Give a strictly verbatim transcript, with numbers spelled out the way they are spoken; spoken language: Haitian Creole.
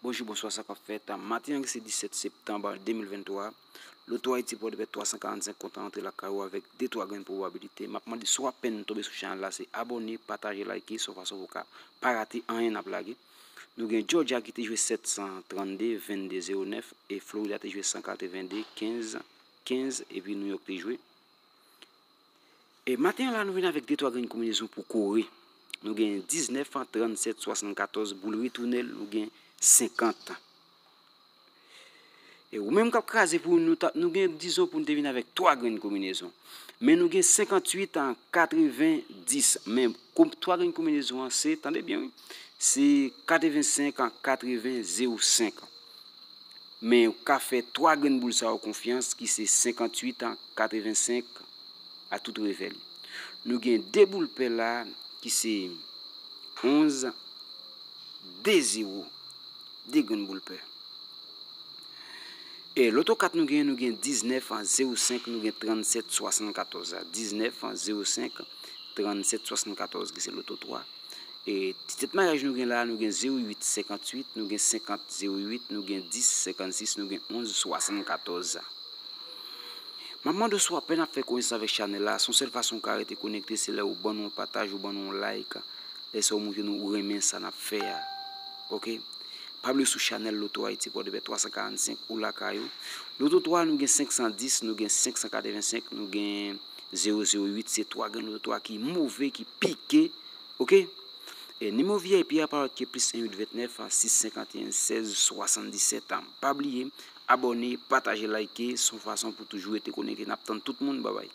Bonjou, bonswa, sa k ap fèt? Maten an ki se disèt septanm de mil venntwa, Loto Ayiti Pòdepè twa san karannsenk kontan antre lakay ou avèk de twa grenn pwobabilite. M ap mande si w apèn tonbe sou chanèl la, se abòne, pataje, like, se yon fason pou w ka pa rate anyen n ap lage. Nou gen Georgia ki te jwe sèt san trannde, vennde zewo nèf, e Florida te jwe san katrevenn de, kenz, kenz, epi New York te jwe. E maten an la, nou vin avèk de twa grenn konbinezon pou kore. Nou gen diznèf, trannsèt, swasannkatòz, boul retounen l, nou gen senkant. E ou menm k ap kraze pou nou, ta- nou gen dizon pou n te vin avèk twa grenn konbinezon. Men nou gen senkantuit an katrevenndis. Men kom twa grenn konbinezon an se, tande byen wi, se katrevensenk an katreven zewo senk. Men ou ka fè twa grenn boul sa yo konfyans ki se senkantuit an katrevensenk a tout revè li. Nou gen de boul pè la ki se onz de zewo. De grenn boul pè. E loto kat nou gen, nou gen diznèf an zewo senk, nou gen trannsèt swasannkatòz la. Diznèf an zewo senk, trannsèt swasannkatòz ki se loto twa. E ti tèt maryaj nou gen la, nou gen zewo uit senkantuit, nou gen senkant zewo uit, nou gen dis senkannsis, nou gen onz swasannkatòz. M ap mande w si w apèn ap fè konesans avèk chanèl la, se yon sèl fason w ka rete konekte, se lè ou ban nou yon pataj, ou ban nou yon like, lè sa ou montre nou ou renmen sa n ap fè a. Oke? Pa bliye sou chanèl Loto Ayiti Pòdepè twa san karannsenk ou lakay ou. Loto twa, nou gen senk san dis, nou gen senk san katrevensenk, nou gen zewo zewo uit, se twa grenn loto twa ki move, ki pike. Oke? E nimewo V I P a pa lòt ke plis en uit ventnèf, sis senkanteyen, sèz swasanndisèt. Pa bliye, abòne, pataje, like, se yon fason pou toujou rete konekte. N ap tann tout moun. Babay.